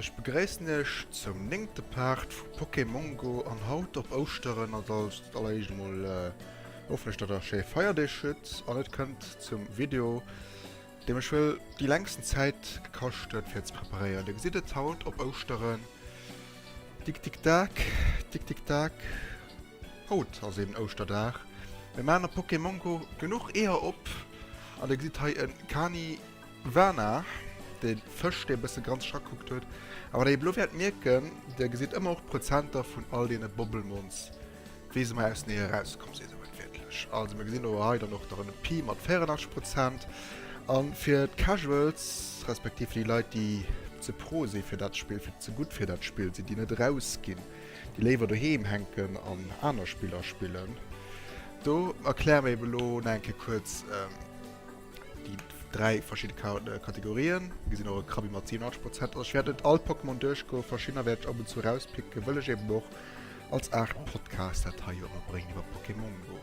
Ech begréissen iech zum néngte Part vu Pokémon Go an haut op Ouschteren. Also als alleréischt emol hoffen ech, datt der schéi Feierdeeg hutt an et kënnt zum Video, dee mech wuel déi längsten Zäit gekascht huet fir ze preparéieren. Dir gesitt et haut op Ouschteren, Tik tik tak, tik tik tak, haut ass eben Ouschterdag. Mir maachen op Pokémon Go genuch Eeër op an dir gesitt hei e Kani. Vana, de Fësch dee bësse granzeg rakuckt huet, a wat der eben elo wäert mierken, der gesitt ëmmer och d'Prozenter vun all deene Bobbelmons, wéi se mei aus den Eeër erauskomm sinn, esou wuertwiertlech. Also mir gesinn elo hei dann och nach en Pi mat 84 Prozent. A fir d'Casuals, respektiv fir déi Leit, déi ze pro si fir dat Spill, fir ze gutt fir dat Spill sinn, déi net erausginn, déi léiwer doheem hänken an aner Spiller spillen, do erkläre mir eben elo nach eng Kéier kuerz, Déi 3 verschidde Kategorien. Mir gesinn och e Krabby mat 87 Prozent. Also ech wäert net all Pokémon duerchgoen, verschiddener wäert ech ab und zu rauspicken, wëll ech eben och als Aart Podcast dat hei jo ëmmer bréngen iwwer Pokémon Go.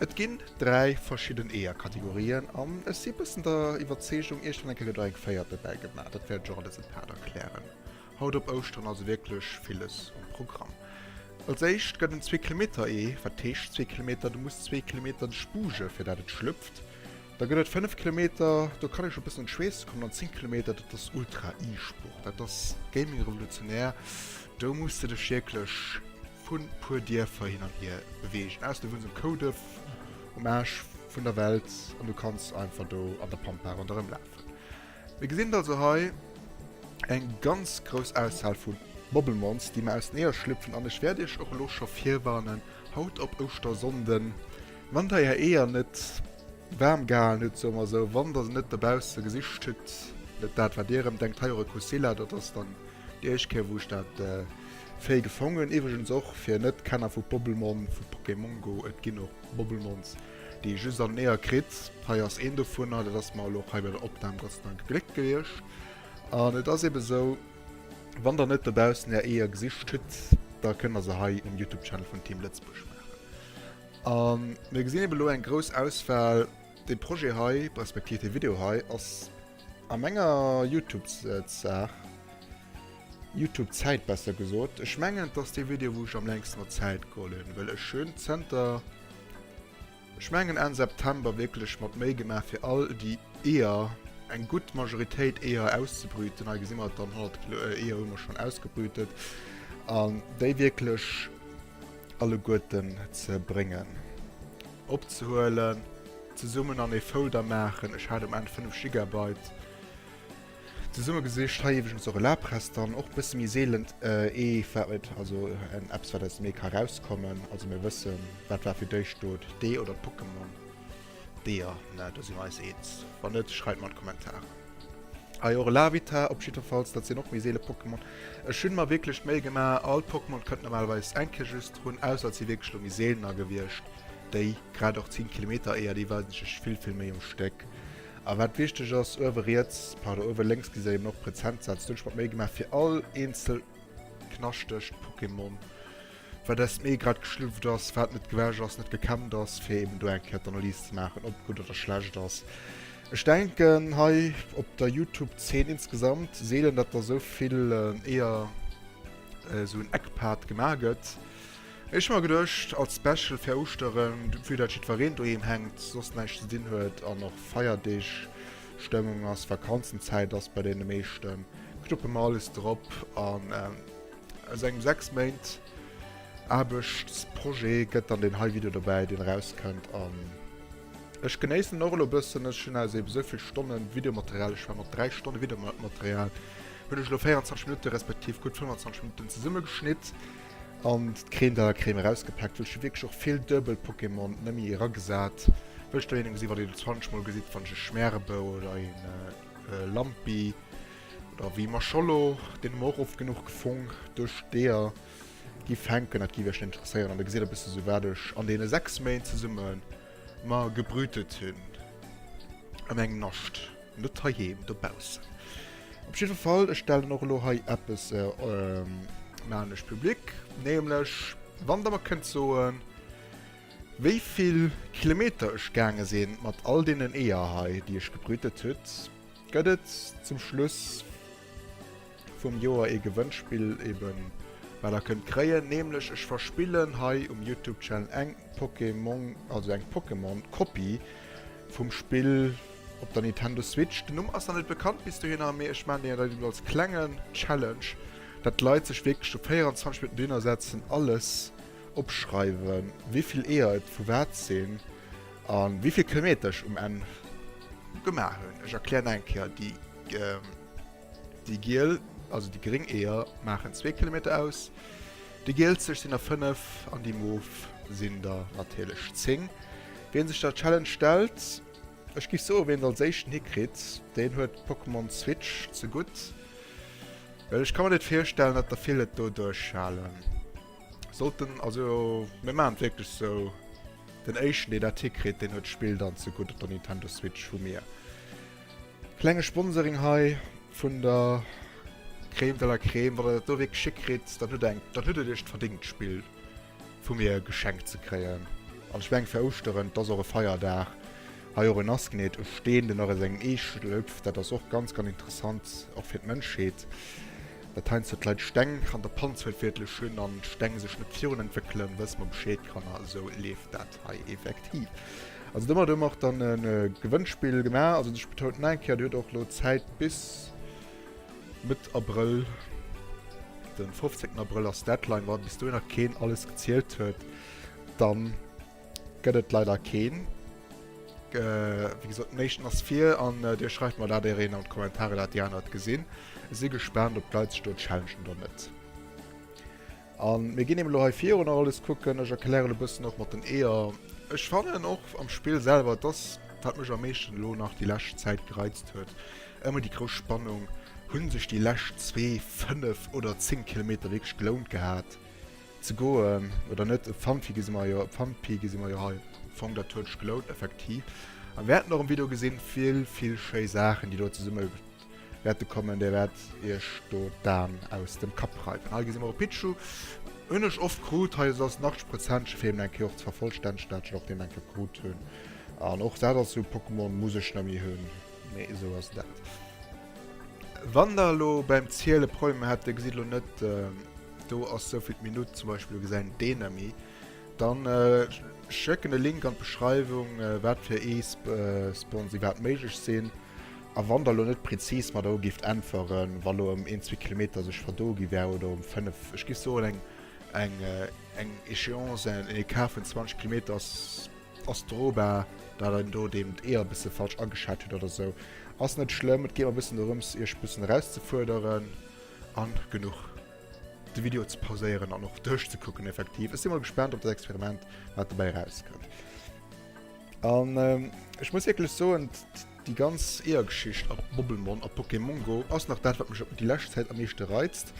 Et ginn 3 verschidden Eeër-Kategorien an ech si bëssen der Iwwerzeegung, iergendwann eng Kéier gëtt och eng véiert dobäi gemaach. Dat wäert ech och an dësem Part erklären. Haut op Ouschteren also wierklech villes um Programm. Als éischt gëtt en zwee Kilometer Ee, wat heescht zwee Kilometer? Du muss zwee Kilometer dech buge fir dat et schlüpft. Da gëtt et 5 Kilometer, do kann ee scho bëssen an d'Schweess kommen an 10 Kilometer, dat ass Ultra E-Sport, dat ass Gaming revolutionär, do muss de dech wierklech vu puer Dierfer hin an hier beweegen, ausser du wunns um Kouduerf um Aarsch vun der Welt an du kanns einfach do an der Pampa ronderëm lafen. Mir gesinn also hei eng ganz grouss Auswahl vu Bobblemons, déi mer aus den Eeër schlüpfen an ech wäert iech och elo scho virwarnen, haut op Ouschtersonden, wann der är Eeër net waarm gehalen hutt, soe mer esou, wann der se net dobausse gesicht hutt, net dat wat dir erëm denkt, hei och e Kusila, dat ass dann déi éischt Kéier wou ech dat Véi gefong hunn, iwwregens och fir Net-Kenner vu Bobblemon, vu Pokémon Go, et ginn och Bobblemons, déi ee just an den Eeër kritt. Hei ass een dovunner, dat ass mer elo och hei bei der Opnam Gott sei Dank gegléckt gewiescht. An et ass ebe sou, wann der net dobaussen är Eeër gesicht hutt, da kënnt der se hei um Youtube-Channel vun Team Lëtzebuerg maachen. A mir gesinn ebe lo eng grouss Auswahl. Dee Projet hei, respektiv dee Video hei, ass a menger Youtube-Saach, Youtube-Zäit besser gesot. Ech mengen, et ass dee Video, wou ech am längsten mer Zäit geholl hunn, well ech hunn zënter, ech mengen Enn September, wierklech mat Méi gemaach, fir all déi Eeër, eng gutt Majoritéit Eeër auszebrüten. Hei gesi mer et dann, 100 Kilo Eeër hu mer schonn ausgebrütet an déi wierklech alleguerten ze bréngen, opzehuelen, zesummen an ee Folder maachen. Ech hat um Enn 5 Gigabyte zesumme gesicht. Hei iwweregens och e Lapras dann, och bësse méi seelent ee wat, also en eppes wat aus dem Ee ka rauskommen. Also mir wëssen, wat war fir d'éischt do, d'Ee oder d'Pokémon? D'Eeër, ne, do si mer eis eens. Wann net, schreift mer an d'Kommentaren. Hei och e Larvitar op jiddwerfalls, dat sinn och méi seele Pokémon. Ech hunn mer wierklech d'Méi gemaach, all Pokémon kënnt normalerweis eng Kéier just drun, ausser et si wierklech elo méi seelener gewiescht, déi grad och 10 Kilometer Eeër, déi weisen sech vill, vill méi um Stéck. A wat wichteg ass, uewe riets, pardon, uewe lénks gesitt der eben och Prozentsätz. Do hunn ech mer d'Méi gemaach fir all eenzel knaschtegt Pokémon wat aus dem Ee grad geschlüpft ass, wat net gewäsch ass, net gekämmt ass, fir eben do eng Kéier d'Analys ze maachen, ob et gutt oder schlecht ass. Ech denken hei op der Youtube-Zeen insgesamt seelen, datt der esou vill Eeër esou en Eggpad gemaach gëtt. Ech hu mer geduecht, als Special fir Ouschteren, vue dat jiddwereen doheem hänkt, soss näischt ze dinn huet an och Feierdeeg-Stëmmung ass, Vakanzenzäit ass bei deene meeschten, knuppe mer alles drop an Aus engem 6 Méint Aarbechtsprojet gëtt dann deen hei Video dobäi, deen erauskënnt an ech genéissen en och elo bëssen. Ech hunn aus eben esou vill Stonnen Videomaterial, ech war mat 3 Stonne Videomaterial, hunn ech elo 24 Minutte respektiv gutt 25 Minutten zesummegeschnitt an d'Crème de la Crème erausgepackt, wëll ech hu wierklech och vill duebel Pokémon nëmme eragesat, wëll ech der Meenung sinn, wann een 20 mol gesitt, wann ech e Schmärebou oder een Lampi Oder wéi Maschollo, deen hu mer och oft genuch gefong duerch d'Eeër gi fänken. Dat géif iech interesséieren. An da gesitt der e bësse sou wat ech an deene 6 Méint zesumme mer gebrütet hunn an engem Nascht, net heiheem, dobaussen. Op jidde Fall, ech stellen och elo hei eppes, maachen ech public, nämlech wann der mer kënnt soen, wéi vill Kilometer ech gaange sinn mat all deenen Eeër hei, déi ech gebrütet hutt. Gëtt et zum Schluss. vum Joer ee Gewënnspill eben wat der kënnt kréien, nämlech ech verspillen hei um Youtube Channel eng Pokémon, also eng Pokémon Kopie vum Spill op der Nintendo Switch. Den Numm ass nach net bekannt bis dohinner, mee ech maachen deen dat als klengen Challenge, dat d'Leit sech wierklech do 24 Minutten dohinner setzen, alles opschreiwen, wéivill Eeër et vu wat sinn a wéivill Kilometer ech um Enn gemaach hunn. Ech erklären nach eng Kéier, déi déi giel, also déi gréng Eeër maachen zwee Kilometer aus, déi gielzeg sinn der 5 an déi mof sinn der natierlech 10. Wien sech der Challenge stellt, ech giff soen, wien et als éischten hikritt, deen huet d'Pokémon Switch zegutt, well ech ka mer net virstellen, datt der vill et do duerchhalen sollten. Also mir maachen et wierklech sou, den éischten deen dat hikritt, deen huet d'Spill dann zegutt op der Nintendo Switch vu mir. Klenge Sponsoring hei vun der Crème de la Crème. Wann der dat do wierklech hikritt, dann hutt der eng, dann hutt der iech et verdingt d'Spill vu mir geschenkt ze kréien. An ech mengen fir Ouschteren, et ass och e Feierdag, hei och en Asgnet, e Steen deen nach aus engem Ee schlüpft, dat ass och ganz ganz interessant, och fir d'Mënschheet, dat heiansdo d'Leit Steng an der Panz wuertwiertlech hunn an d'Steng sech net virun entwéckelen, wësse mer Bescheed Kanner, esou leeft dat hei effektiv. Also domat hu mer och dann e Gewënnspill gemaach. Also ech betounen nach eng Kéier, Dir hutt och elo Zäit bis Mëtt Abrëll, den 15 Abrëll ass d'Deadline. Wa bis dohinner keen alles gezielt huet, dann gëtt et leider keen. Wéi gesot, den éischten ass vir an Dir schreift mer dat ereen an d'Kommentare, dat déi aner et gesinn. Ech si gespaant, ob d'Leit sech do challengen oder net. An mir ginn eben elo hei virun nach alles kucken. Ech erklären e bëssen och mat den Eeër. Ech fannen och am Spill selwer, et ass wat mech am meeschten elo nach déi lescht Zäit gereizt huet, ëmmer déi grouss Spannung, hunn sech déi lescht zwee, 5 oder 10 Kilometer wierklech gelount gehat ze goen oder net. E Pfannfi gesi mer jo, e Pfannpi gesi mer jo hei am Fong, dat huet sech gelount effektiv. A mir wäerten och am Video gesinn, vill, vill schéi Saachen déi do zesumme wäerte kommen, dir wäert iech do d'Aen aus dem Kapp reiwen. Hei gesi mer e Pichu, hunn ech oft krut, hei ass den 80 Prozent fir eben eng Kéier och ze vervollstännegen, dat ech och deen eng Kéier krut hunn. An och dat ass esou e Pokémon, muss ech nemmi hunn, mee esou ass dat. Wann der elo beim Ziele Problemer hätt, dir gesitt elo net, do ass souvill d'Minutt zum Beispill, do gesäit een deen nemmi, Dann schécken e Link an d'Beschreiwung wat fir E-Spawns iwwerhaapt méiglech sinn. A wann der elo net präzis mer do gifft äntweren, wa lo ëm een, zwee Kilometer sech verdo gi wär oder ëm 5, ech giff soen eng eng eng Échéance, en Ecart vun 20 Kilometer ass ass drobar, dat een do deem d'Eeër e bësse falsch ageschat huet oder sou, ass net schlëmm. Et geet mer e bëssen dorëms iech e bëssen erauszefuerderen an genuch. de Video ze pauséieren an och duerchzekucken effektiv. Ech si mol gespaant op dat Experiment, wat dobäi erauskënnt. An ähm, ech muss wierklech soen, déi ganz Eeërgeschicht a Bobblemon a Pokémon Go ass nach dat, wat mech déi lescht Zäit am meeschte reizt,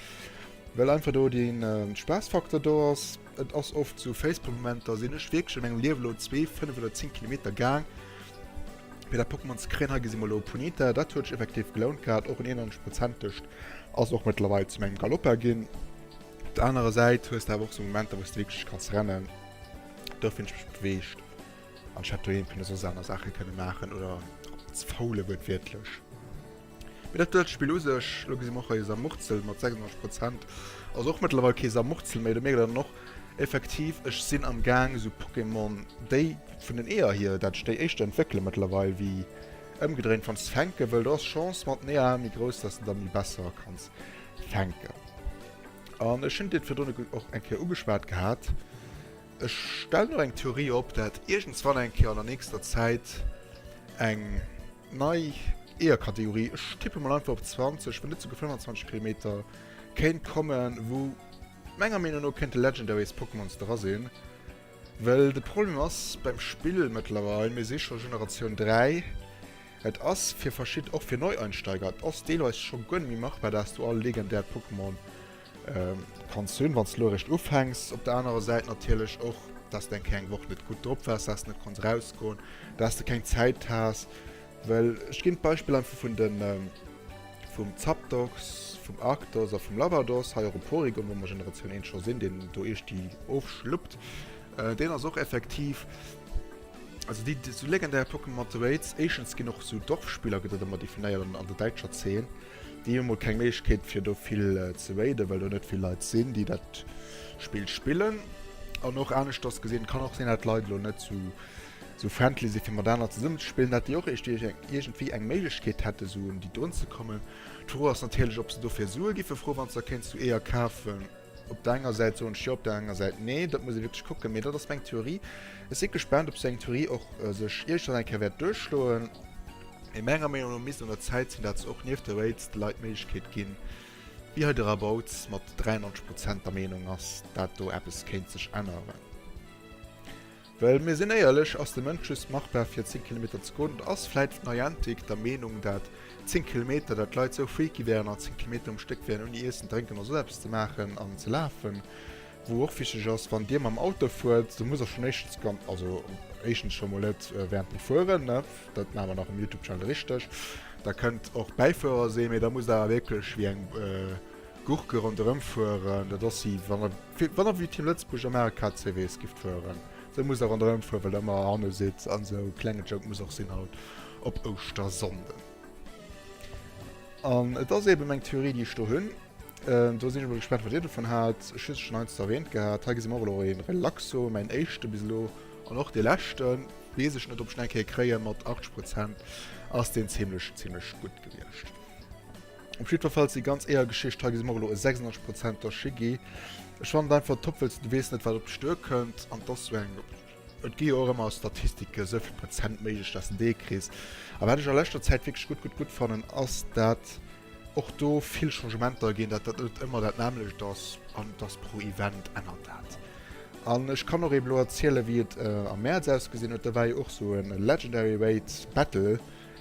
well einfach do den ähm, Spaassfaktor do ass. Et ass oft sou Facepalm-Momenter, sinn ech wierklech a mengem Liewe lo zwee, 5 oder 10 Kilometer gaang, fir dat Pokémon ze kréien. Hei gesi mer elo Ponita, dat huet sech effektiv gelount gehat, och en 91 prozentegt Ass och mëttlerweil zu mengem Galoppa ginn. Op der anerer Säit hues de awer och sou Momenter, wou s de wierklech kanns rennen. Dofir hunn ech mech beweegt an ech hätt doheem kënne soss aner Saache kënne maachen oder ze faule wuertwiertlech. Mee dat huet d'Spill u sech. Lo gesi mer och hei e Samurzel mat 96 Prozent. Ass och mëttlerweil kee Samurzel méi. Do mierkt een dann och effektiv, ech sinn am Gaang esou Pokémon, déi vun den Eeër hier, dat ech déi éischter entwéckele mëttlerweil wéi Ëmgedréint, wann s fänke wëll, do ass d'Chance mat den Eeër méi grouss, dass de da méi besser kanns fänken. An ech hunn et virdrun och eng Kéier ugeschwat gehat, ech stellen och eng Theorie op, dat iergendswann eng Kéier an der nächster Zäit eng nei Eeërkategorie, ech tippe mol einfach op 20, wann net souguer 25 Kilometer, kéint kommen, wou menger Meenung no kéinte Legendaries Pokémons dra sinn. Well de Problem ass beim Spill mëttlerweil, mir si scho Generatioun 3, et ass fir verschid, och fir Neueinsteiger, et ass deelweis scho guer net méi machbar, dass du all legendäert Pokémon kanns hunn, wann s de elo eréischt ufänks. Op der anerer Säit natierlech och, dass de eng Kéier eng Woch net gutt drop waars, dass de net konns erausgoen, dass de keng Zäit has. Well ech ginn d'Beispill einfach vun den vum Zapdos, vum Arctos a vum Lavados, hei och e Porygon, wou mer Generatioun 1 scho sinn, deen do iech déi ofschluppt. Deen ass och effektiv. Also déi sou legendär Pokémon mat de Raids, éischtens ginn och sou Dorfspiller gëtt dat ëmmer definéiert an an der däitscher Zeen, déi hu mol keng Méiglechkeet fir do vill ze raiden, well do net vill Leit sinn déi dat Spill spillen. An och aneschters gesinn, kann och sinn dat d'Leit elo net sou sou friendly si fir mat aner zesummen ze spillen, dat déi och iergendwéi eng Méiglechkeet hätte sou un déi drun ze kommen. D'Fro ass natierlech ob se dofir Sue giffe froen, wann se da kéints du Eeër kafen. Op der enger Säit soen ech jo, op der anerer Säit nee. Dat muss ee wierklech kucken. Mee dat ass meng Theorie. Ech si gespaant, ob sou eng Theorie och sech iergendwann eng Kéier wäert duerchschloen. Mee menger Meenung no misst un der Zäit sinn, dat se och nieft de Raids de Leit d'Méiglechkeet ginn, wéi hei de Rabauz mat 93 Prozent der Meenung ass, dat do eppes kéint sech änneren. Well mir sinn éierlech, ass de Mënsch just machbar fir 10 Kilometer ze goen? Oder ass vläit Niantic der Meenung dat 10 Kilometer, dat d'Leit sou freaky wären an 10 Kilometer um Stéck wären ouni Iessen, Drénken oder soss eppes ze maachen an ze lafen? Wou och wichteg ass, wann dir mam Auto fuert, do musst der schonn éischtens ganz, also éischtens scho mol net während dem Fueren, ne, dat maache mer nach um Youtube Channel richteg, da kënnt och Bäifuerer sinn, mee da musst der awer wierklech wéi eng Gurke ronderëm fueren, dat ass wéi wann der wann der wéi Team Lëtzebuerg am Mario Kart CWs gift fueren, sou musst der ronderëm fueren, well der ëmmer hanne sidd an sou. Klenge Joke muss och sinn haut op Ouschtersonnden. An et ass eben meng Theorie déi ech do hunn. Do sinn ech mol gespaant wat dir dovun haalt. Ech hu se schonn heiansdo erwähnt gehat. Hei gesi mer och elo ee Relaxo, mäin éischte bis elo an och dee leschten. Weess ech net ob ech en eng Kéier kréien. Mat 80 Prozent ass deen zimlech zimlech gutt gewiescht. Op jiddwerfalls déi ganz Eeërgeschicht, hei gesi mer och elo e 86 Prozent der Shiggy. Ech fannen et einfach top, wëlls du weess net wat op dech duerkënnt an et ass sou eng, et gi jo och ëmmer Statistike sou vill Prozent méiglech dass de dee kriss. A wat ech a leschter Zäit wierklech gutt gutt gutt fannen ass dat och do vill Changementer ginn, dat dat net ëmmer dat nämmlecht ass an dass pro Event ännert dat. An ech kann och eben elo erzielen wéi et am Mäerz ausgesinn huet, do war jo och sou e Legendary Raid Battle,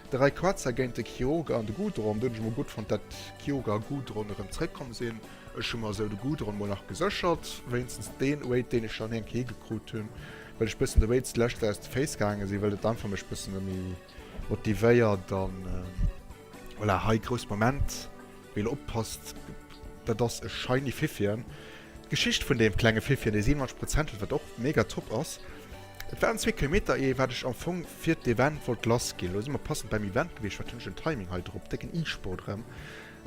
De Rayquaza géint de Kyogre an de Gudron. Do hunn ech emol gutt fonnt dat Kyogre a Gudron erëm zréckkomm sinn. Ech hu mer esou de Gudron mol nach geséchert, wéinstens deen Raid deen ech dann eng Kéier higekrut hunn, well ech bëssen de Raids d'lescht aus de Féiss gaange sinn, well et einfach mech bëssen méi motivéiert an voilà. Hei grouss Moment. Ween oppasst, dat ass e shiny Fiffien. D'Geschicht vun deem klenge Fiffien, dee 97 Prozent huet, wat och mega top ass. Et waren zwee Kilometer ee wat ech am Fong fir d'Event wollt lass ginn. Lo si mer passend beim Event gewiescht, wat hunn ech en Timing hei drop, décken E-Sport erëm.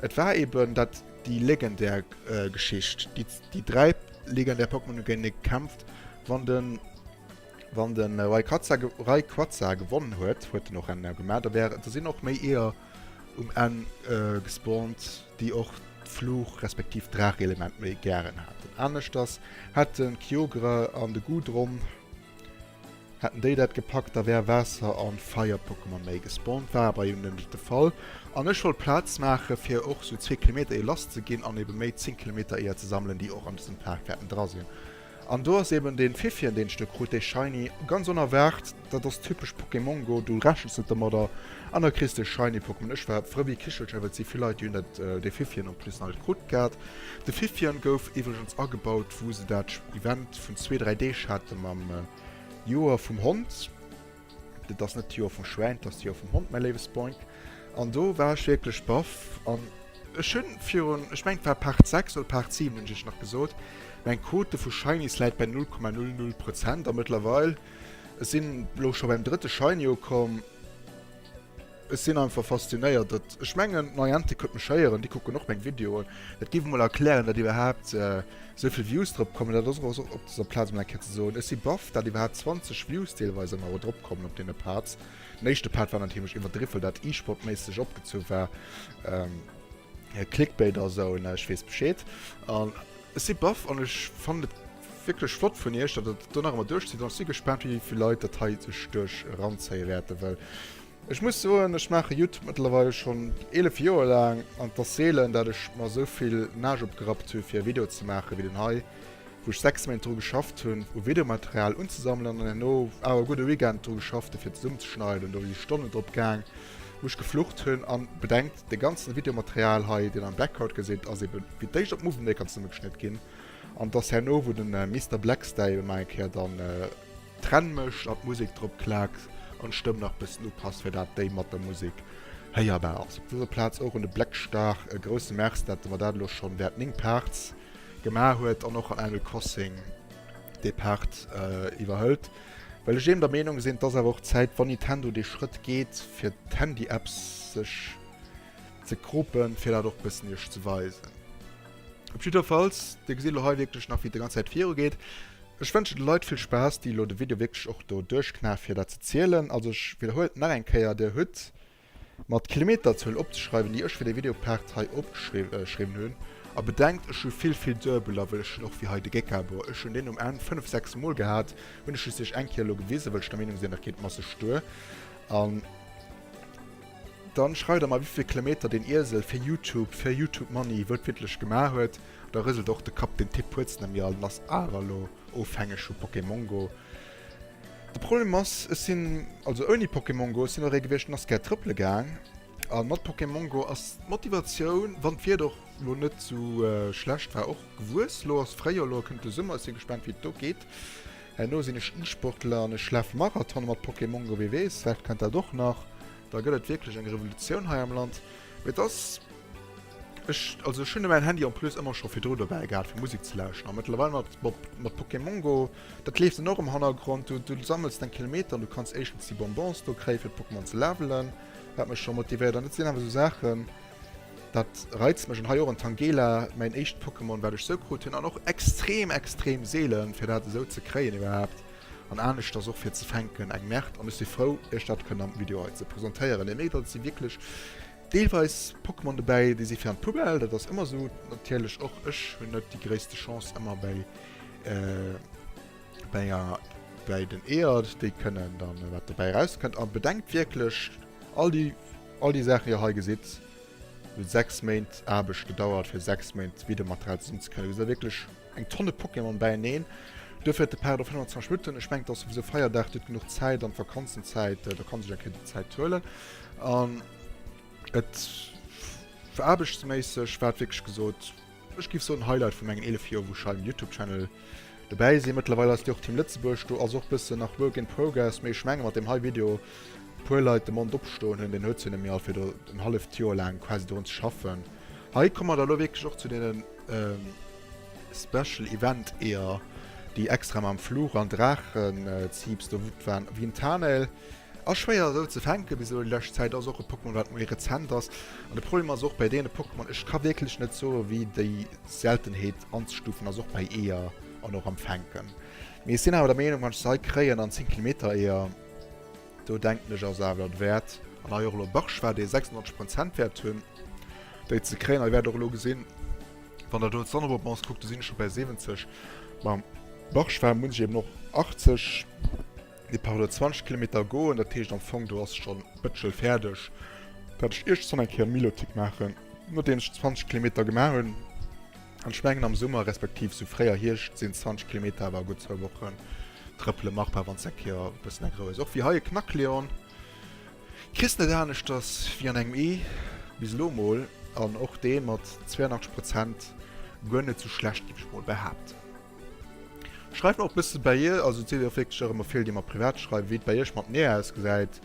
Et war eben dat déi legendär Geschicht, déi déi 3 legendär Pokémon hu géintenee gekämpft. Wann de wann de Rayquaza Rayquaza gewonnen huet, huet en och en gemaach, da wär da sinn och méi Eeër um Enn gespawnt, déi och d'Fluch respektiv d'Draachelement méi gären haten. Aneschters hätte Kyogre an de Gudron, hätten déi dat gepackt, da wär Waasser an Feier-Pokémon méi gespawnt, war awer eben net de Fall. An ech wollt Plaz maache fir och sou zwee Kilometer Eeër lass ze ginn an eben méi 10 Kilometer Eeër ze sammelen, déi och an dësem Park wäerten dra sinn. An do ass eben deen Fiffien deen ech do krut, dee Shiny, ganz onerwaart, dat ass typesch Pokémon Go, du rechens net domadder an da kriss de e Shiny Pokémon. Ech war frou wéi Kichelcher, well et si vill Leit déi hunn dat dee Fiffien en plus nach net krut gehat. De Fiffien gouf iwwregens agebaut wou se dat Event vun zwee, 3 Deeg hate mam Joer vum Hond. Et ass net d'Joer vum Schwäin, et ass d'Joer vum Hond, mäi léiwe Spoink. An do war ech wierklech baff. An ech hunn virun, ech mengen et war Part 6 oder Part 7, hunn ech iech nach gesot, meng Quote vu Shinies läit bei 0,00 Prozent. A mëttlerweil, ech sinn elo scho beim drëtte Shiny ukomm. Ech sinn einfach faszinéiert, dat, ech mengen Niantic huet mech héieren, déi kucken och meng Videoen, dat géif emol erklären, dat iwwerhaapt esou vill Views drop kommen, dat ass och op dëser Plaz emol eng Kéier ze soen, ech si baff, dat iwwerhaapt 20 Views deelweis ëmmer drop kommen op deene Parts. Den éischte Part war natierlech iwwerdriwwen, well dat E-Sport-méisseg opgezu war, Clickbait a sou, ne, ech weess Bescheed. An ech si baff an ech fannen et wierklech flott vun iech, datt der dat do nach ëmmer duerchzitt an ech si gespaant, wéi vill Leit dat hei sech duerch eranzéie wäerten, well Ech muss soen, ech maache Youtube mëttlerweil schonn 11 Joer laang an et ass seelen, dat ech mer esou vill Naasch opgerappt hu fir e Video ze maache wéi den hei, wou ech 6 Méint dru geschafft hunn u Videomaterial unzesammelen an herno awer e gudde Weekend dru geschafft hu fir zesummenzeschneiden. Do si Stonnen drop gaang, wou ech geflucht hunn. An bedenkt, de ganzen Videomaterial hei, deen am Background gesitt, ass ebe fir d'éischt op Movie Maker zesummegeschnitt ginn an et ass herno, wou den Mister Blackstar ebe mar eng Kéier dann Trenn mécht an d'Musek drop klaakt an d'Stëmm nach bëssen upasst fir dat déi mat der Musek héierbar ass. Op dëser Plaz och un de Blackstar e grousse Merci dat e mer dat elo schonn während 9 'Parts gemaach huet an och an Animal Crossing dee Part iwwerhëlt. Well ech eben der Meenung sinn, et ass awer och Zäit, wann Nintendo dee Schrëtt geet, fir d'Handy-Apps sech ze kropen, fir dat och bëssen iech ze weisen. Op jiddwerfalls, dir gesitt elo hei wierklech nach, wéi et déi ganz Zäit virugeet. Ech wënschen de Leit vill Spaass, déi elo de Video wierklech och do duerchknae fir dat ze zielen. Also ech widderhuelen et nach eng Kéier, Dir hutt Mer d'Kilometerzuel opzeschreiwen, déi ech fir dee Videopart hei opgeschriwwen hunn. A bedenkt, ech hu vill, vill Duebeler, well ech hunn och wéi hei de Gekabor, ech hunn deen um Enn 5, 6 Mol gehat, hunn ech just iech eng Kéier elo gewisen, well ech der Meenung sinn, dat geet masseg duer. An dann schreift der mer, wéivill Kilometer deen Iesel fir YouTube, fir YouTube Money wuertwiertlech gemaach huet. Da rëselt och de Kapp, deen Typ huet se nemmi all, den ass awer elo ofhängeg vu Pokémon Go. De Problem ass, ech sinn, also ouni Pokémon Go, ech sinn och ee gewiescht, den ass gär trëppele gaang. A mat Pokémon Go ass d'Motivatioun, wann d'Wieder och lo net sou schlecht war, och gewuess. Lo ass Fréijoer, lo kënnt de Summer, ech si gespaant wéi et do geet. Herno sinn ech E-Sportler an ech lafe Marathone mat Pokémon Go, wie weess, vläicht kënnt dat och nach. Da gëtt et wierklech eng Revolutioun hei am Land. Mee et ass, ech, also ech hunn mäin Handy en plus ëmmer scho virdru dobäi gehat fir Musek ze lauschteren a mëttlerweil mat, mat Pokémon Go, Dat leeft dann och am Hannergrond. Du, du sammels deng Kilometer an du kanns éischtens déi Bonbons do kréien, fir d'Pokémon ze levelen, wat mech scho motivéiert. An dat sinn awer esou Saachen, dat reizt mech. An hei och en Tangela, mäin éischt Pokémon, wat ech sou krut hunn. An och extrem, extrem seelen, fir dat esou ze kréien iwwerhaapt. An aneschters och fir ze fänken, eng Merde. An ech si frou, iech dat kënnen am Video hei ze presentéieren. Dir mierkt also, et si wierklech deelweis Pokémon dobäi, déi si fir an d'Poubelle. Dat ass ëmmer esou. Natierlech och ech hunn net déi gréisste Chance ëmmer bäi Bei enger, bei den Eeër, déi kënnen dann, wat dobäi erauskënnt. A bedenkt wierklech, all déi, all déi Saachen, déi Dir hei gesitt, huet 6 Méint Aarbecht gedauert, fir 6 Méint Videomaterial zesummenzekréien. Do gesitt Der wierklech eng Tonne Pokémon beieneen. Duerfir huet de Part och 25 Minutten. Ech mengen, et ass souwisou Feierdag, Dir hutt genuch Zäit an d'Vakanzenzäit, do kann sech eng Kéier déi Zäit huelen. An et, aarbechtsméisseg war et wierklech gesot, Ech giff soen Highlight vu mengen 11 Joer wou ech hei um Youtube Channel dobäi sinn. Mëttlerweil ass jo och Team Lëtzebuerg do, ass och bëssen nach Work in Progress, mee ech menge mat deem hei Video puer Leit de Mond opstoen hunn, deen huet se nemmi all fir do en halleft Joer laang quasi dorun ze schaffen. Hei komme mer da lo wierklech och zu deenen Special Event Eeër déi extra mam Fluch an Draachen-Ziips do wut waren, wéi en Tanel. Ass schwéier esou ze fänken bis elo déi lescht Zäit, ass och e Pokémon wat méi rezent ass an de Problem ass och bäi deene Pokémon, ech ka wierklech net soe wéi déi Seltenheet anzestufen ass, och bäi Eeër an och am Fänken. Mee ech sinn awer der Meenung wann ech se hei kréien an 10 Kilometer Eeër, do denken ech ass awer dat wäert. An hei och elo Barschwa déi 96 Prozent wäert hunn déi ze kréien. Hei wäert och elo gesinn wann der do d'Sonnebonbons kuckt, do sinn ech scho bäi 70, mam Barschwa muss ech eben och 80. Depart oder 20 Kilometer goen, dat heescht am Fong do ass schonn Bëtschel fäerdeg. Wäert ech iergdswann eng Kéier Milotic maachen, nodeems ech 20 Kilometer gemaach hunn. An ech mengen am Summer respektiv sou fréier Hierscht sinn 20 Kilometer awer gutt zwou Wochen trëppele machbar, wann s eng Kéier e bëssen eng Rou hues. Och wéi hei e Knackleon kriss net aneschters wéi an engem Ee bis elo mol, an och dee mat 82 Prozent guer net sou schlecht, géif ech mol behaapten. Schreift mer och bësse bäi iech, also et si jo wierklech och ëmmer vill déi mer privat schreiwen, wéi et bäi iech mat den Eeër ausgesäit.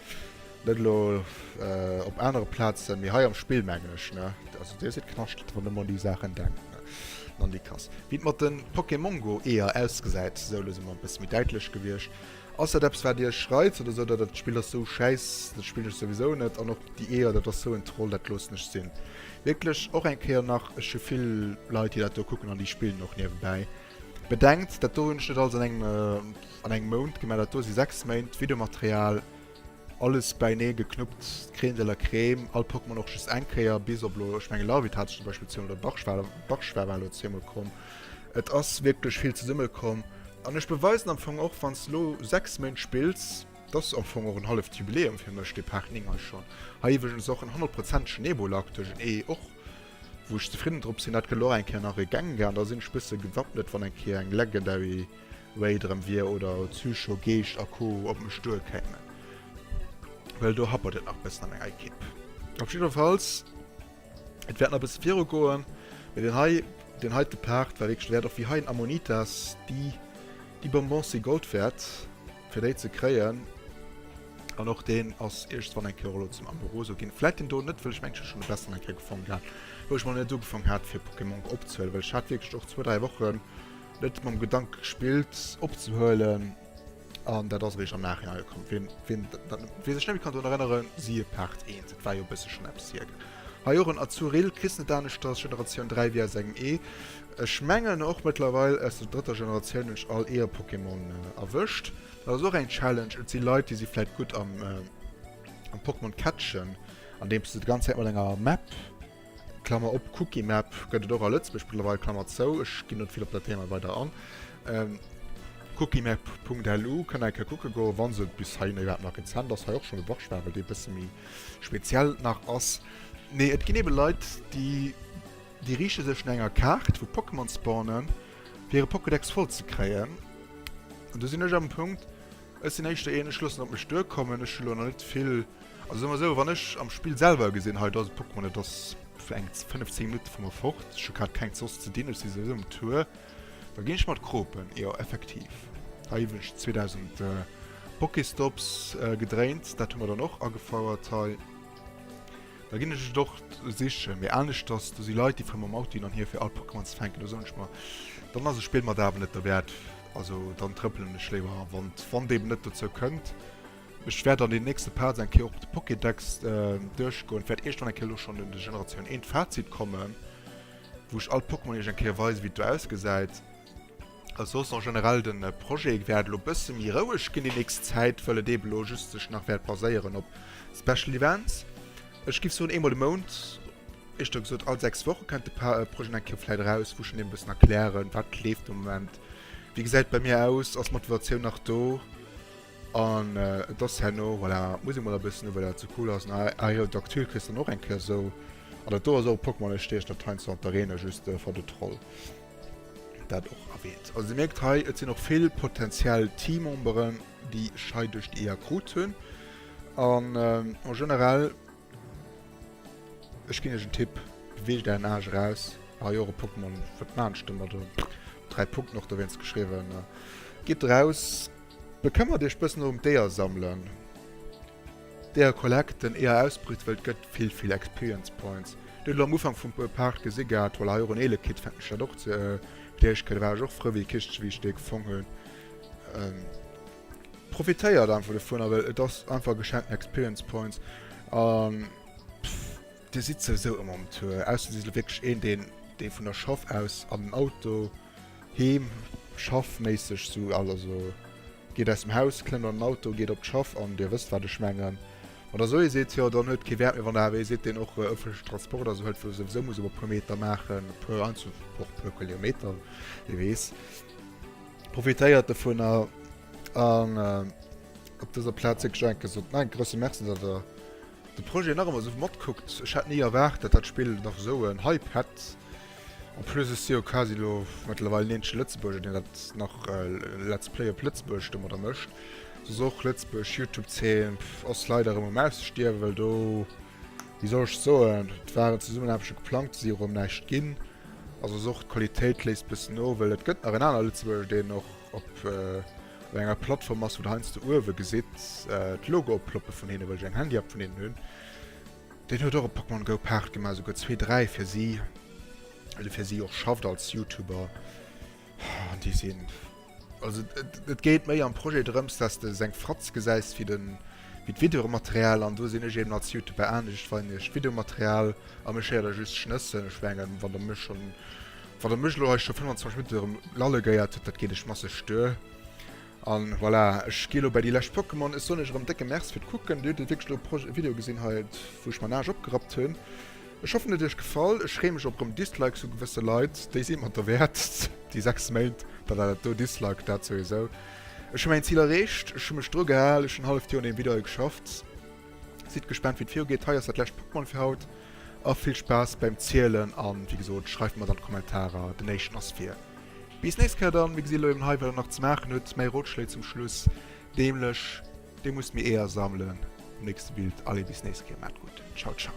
Net elo op anere Plazen, mee hei am Spill mengen ech, ne? Also dir sidd Knascht, wann der emol un déi Saachen denkt, ne? Nandikas. Wéi et mat de Pokémon Go Eeër ausgesäit, sou elo si mer e bësse méi däitlech gewiescht. Ass dat eppes wat iech reizt oder sot der, dat Spill ass sou schäiss, dat spillen ech souwisou net an och déi Eeër, dat ass sou en Troll, dat loossen ech sinn. Wierklech och eng Kéier nach, ech hu vill Leit déi dat do kucken an déi spillen och niewebäi. Bedenkt, dat do hunn ech net alles an engem an engem Mount gemaach, dat do si 6 Méint Videomaterial, alles bäinee geknuppt, d'Crème de la Crème, all Pokémon och just eng Kéier, bis op elo, ech menge Larvit hat ech zum Beispill zweemol oder Barschwa, Barschwa war elo zweemol komm. Et ass wierklech vill zesumme komm. An ech beweisen am Fong och, wann s de elo 6 Méint spills, dat ass am Fong och en halleft Jubiläum fir mech, dee Part 9 hei schonn. Hei iwwregens och en honnertprozentegen Ebola-Akt duerch en Ee och, wou ech zefridden drop sinn. Dat gëtt elo och eng Kéier nach e Gengar an da sinn ech bësse gewappnet, wann eng Kéier eng Legendary Raid erëm wier oder Psycho, Geescht a Co. Op mech duerkéimen, well do happert et nach bëssen a menger Ekipp. Op jiddwerfalls. Et wäert nach e bësse viru goen, mee deen hei, deen heite Part war wierklech wäert, och wéi hei en Amonitas, déi, déi Bonbons si Gold wäert, fir déi ze kréien. An och deen ass iergendwann eng Kéier och elo zum Amoroso ginn. Vläit deen do net, well ech mengen, ech hu schonn e besseren eng Kéier gefonnt gehat, wou ech mol net ugefaangen hat, fir Pokémon Go opzehuelen, well ech hat wierklech och zwou, dräi Wochen net mam Gedanke gespillt, opzehuelen. An dat ass eréischt am Nachhinein komm. Wien, wien, dat, wie sech net méi kann drun erënneren, siehe Part 1. Et war jo e bësse schonn eppes hier. Hei och en Azurill, kriss net aneschters, Generatioun 3 wéi aus engem Ee. Ech mengen och mëttlerweil aus der drëtter Generatioun hunn ech all Eeër-Pokémon erwëscht. Dat ass och eng Challenge. Et si Leit, déi si vläit gutt am, am Pokémon catchen, andeems se déi ganz Zäit mat enger Map, Klammer op, Cookie Map gëtt et och a Lëtzebuerg mëttlerweil, Klammer zou, ech ginn net vill op dat Thema weider an. Cookiemap.lu kënnt eng Kéier kucke goen, wa se bis heihinner iwwerhaapt nach rezent ass. Hei och schonn de Bachschwabel, dee bësse méi speziell nach ass. Nee, et ginn ebe Leit, déi, déi riichte sech no enger Kaart, wou Pokémon spawnen, fir hire Pokédex voll ze kréien. An do sinn ech am Punkt, Ech sinn éischter een, ech loossen op mech duerkommen. Ech hu lo nach net vill, also soe mer esou, wann ech am Spill selwer gesinn, hei do ass e Pokémon, dat ass eng 15 Minutte vu mer fort, ech hu grad keng soss ze dinn, ech si souwisou um Tour, da ginn ech mat kropen. Jo, effektiv. Hei hunn ech 2000 Pokéstops gedréint, dat hu mer dann och agefouert hei. Da ginn ech et och sichen. Mee aneschters, do si Leit, déi fuere mam Auto hin an hier fir all Pokémon ze fänken. Do soen ech mer, dann ass e Spill mer dat awer net derwäert. Also dann trëppelen ech léiwer, wann wann et eben net dozou kënnt. Ech wäert an den nächste Parts eng Kéier och de Pokédex duerchgoen. Et wäert iergendwann eng Kéier elo schonn un de Generatioun 1 Fazit kommen, wou ech all Pokémon iech eng Kéier weisen, wéi et do ausgesäit. A soss en generell den Projet wäert elo bësse méi roueg ginn déi nächst Zäit, wëll et eben elo just sech nach wäert baséieren op Special Events. Ech giff soen eemol de Mount, éischter gesot all 6 Woche kennt de Projet eng Kéier vläit eraus, wou ech dann eben bëssen erklären, wat leeft de Moment, wéi gesäit bei mir aus, ass d'Motivatioun nach do an et ass herno, voilà, muss ee mol e bëssen u well dat sou cool ass. An Aerodactyl kriss dann och eng Kéier sou, an dat do ass och e Pokémon, ech steech dat heiansdo an d'Arena just for the troll. Dat och erwähnt. Also dir mierkt hei, et sinn och vill potentiell Teammemberen, déi ech hei duerch déi Eeër krut hunn. An en generell, ech ginn iech en Tipp, beweegt ären Aarsch eraus. Hei och e Pokémon, wat maan ech domat? 3 Punkten och dowéinst geschriwwen. Gitt eraus, bekëmmert iech bëssen och ëm d'Eeër sammelen. D'Eeër collecten, Eeër ausbrüten, well et gëtt vill vill Experience Points. Dir hutt elo am Ufank vum Part gesi gehat, voilà, hei och en Elekid, fänken ech dat och ze fir d'éischt Kéier, da war ech och frou wéi e Kistche wéi ech dee gefong hunn. Profitéiert einfach dovunner, well et ass einfach geschenkten Experience Points an dir sidd souwisou ëmmer um Tour, ausser dir sidd elo wierklech een deen dee vun der Schaff aus an den Auto heem schaffméisseg sou also. Geet aus dem Haus, klëmmt an den Auto, geet op d'Schaff an Dir wësst, wat ech mengen. Wann Der esou ee sidd, jo, dann huet kee Wäert méi, wann Der awer ee sidd, deen och ëffentlechen Transport a sou huet, wou e souwisou muss op e puer Meter maachen, e puer, heiansdo och e puer Kilometer, wie weess. Profitéiert dovunner an op dëser Plaz wierklech enke sot, nein, grouse Merci, datt Der de Projet nach ëmmer esou matkuckt. Ech hätt ni erwaart, datt dat Spill nach esou en Hype hätt. En plus ech si jo quasi elo mëttlerweil den eenzege Lëtzebuerger deen dat nach Let's Play op Lëtzebuergesch domadder mécht. Soss och Lëtzebuerg Youtube Zeen ass leider erëm um ausstierwen, well do, wéi soll ech soen, et waren Zesummenaarbechte geplangt, déi si erëm näischt ginn. Also ass och d'Qualitéit léisst bëssen no, well et gëtt nach en aner Lëtzebuerger deen och op op enger Plattform ass, wou der heiansdo uewe gesitt d'Logo opploppe vun hinnen, well ech eng Handy-App vun hinnen hunn. Deen huet och e Pokémon Go Part gemaach, esouguer zwee, dräi fir si, well e fir si och schafft als Youtuber. An déi sinn, also et geet méi am Projet drëms, dass de seng Fratz gesäis wéi den, wéi d'Videomaterial. An do sinn ech eben als Youtuber anescht, weisen iech d'Videomaterial a mech héiert der just schnëssen. Ech mengen, wann der mech schonn, wann der mech elo hei scho 25 Minutten erëm lalle gehéiert hutt, dat geet iech masseg duer. An voilà, ech gi lo bei déi lescht Pokémon. Ech soen iech erëm décke Merci fir d'Kucken. Dir hutt jo wierklech elo e Video gesinn hei, wou ech mäin Aarsch opgerappt hunn. Ech hoffen et huet iech gefall. Ech freeë mech op erëm Dislikes vu gewësse Leit. Déi si mer derwäert, déi 6 Méint, datt der dat do disliked, dat souwisou. Ech hu mäin Zil erreecht, ech hu mech dru gehal, ech hunn halleft Joer un deem Video hei geschafft. Sidd gespaant wéi et viru geet. Hei ass dat lescht Pokémon fir haut. A vill Spaass beim Zielen an wéi gesot, schreift mer et an d'Kommentarer. Den éischten ass fir. Bis nächst Kéier dann. Mir gesi lo eben hei wat der nach ze maachen hutt. Mäi Rotschléi zum Schluss, Dämlech, dir musst méi Eeër sammelen. Am nächste Bild. Allez bis nächst Kéier, maat gutt. Ciao ciao.